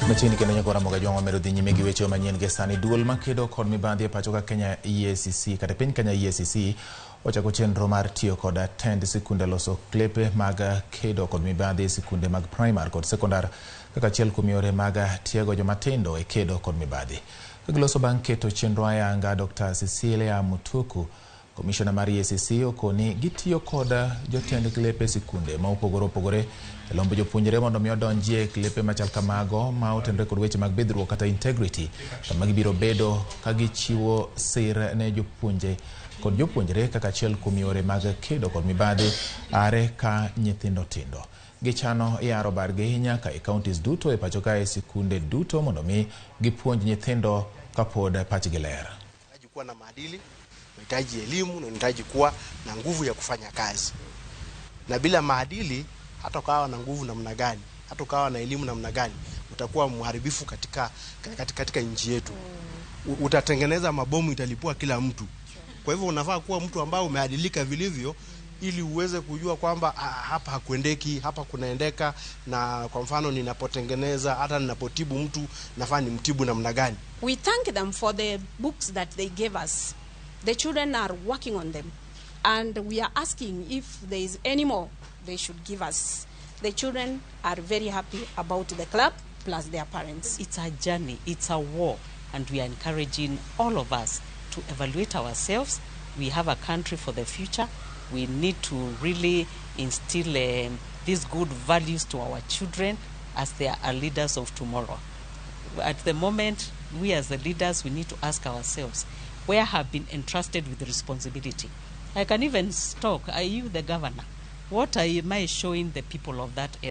Machiegni kendo nyaka Ramogi Jwang' wamedo dhi nyime gi weche manyien gi sani. Duol makedo kod mibadhi e pacho ka Kenya EACC kata piny Kenya EACC ochako chenro mar tiyo kod tend sikunde loso klepe mag kedo kod mibadhi e sikunde mag primar kod sekondar kaka achiel kuom yore mag tiego jomatindo e kedo kod mibadhi. Ka giloso bang' keto chenro ayanga, Dr. Cecilia Mutuku, Komishona mar EACC, okoni gitiyo kod jotend klepe sikunde ma opogore opogore e lombo jopuonjre mondo mi odonjie klepe machal kamago ma otenore kod weche mag bidhruok kata integrity, kama gibiro bedo ka gichiwo sir ne jopuonje kod jopuonjre kaka achiel kuom yore mag kedo kod mibadhi are ka nyithindo tindo. Gichano yaro bargi nyaka e counties duto e pacho kae, sikunde duto, mondo mi gipuonj nyithindo kapod pachgi ler. Unahitaji kuwa na maadili, unahitaji elimu na unahitaji kuwa na nguvu ya kufanya kazi. Na bila maadili, hata ukawa na nguvu namna gani, hata ukawa na elimu namna gani, utakuwa mharibifu katika nchi yetu. Utatengeneza mabomu, italipua kila mtu. Kwa hivyo unafaa kuwa mtu ambaye umeadilika vilivyo ili uweze kujua kwamba hapa hakuendeki, hapa kunaendeka, na kwa mfano ninapotengeneza, hata ninapotibu mtu, nafaa nimtibu namna gani. We thank them for the books that they gave us. The children are working on them. And we are asking if there is any more they should give us. The children are very happy about the club plus their parents. It's a journey, it's a war, and we are encouraging all of us to evaluate ourselves. We have a country for the future. We need to really instill these good values to our children as they are leaders of tomorrow. At the moment, we as the leaders, we need to ask ourselves, where have been entrusted with responsibility? I can even talk, are you the governor? What am I showing the people of that area?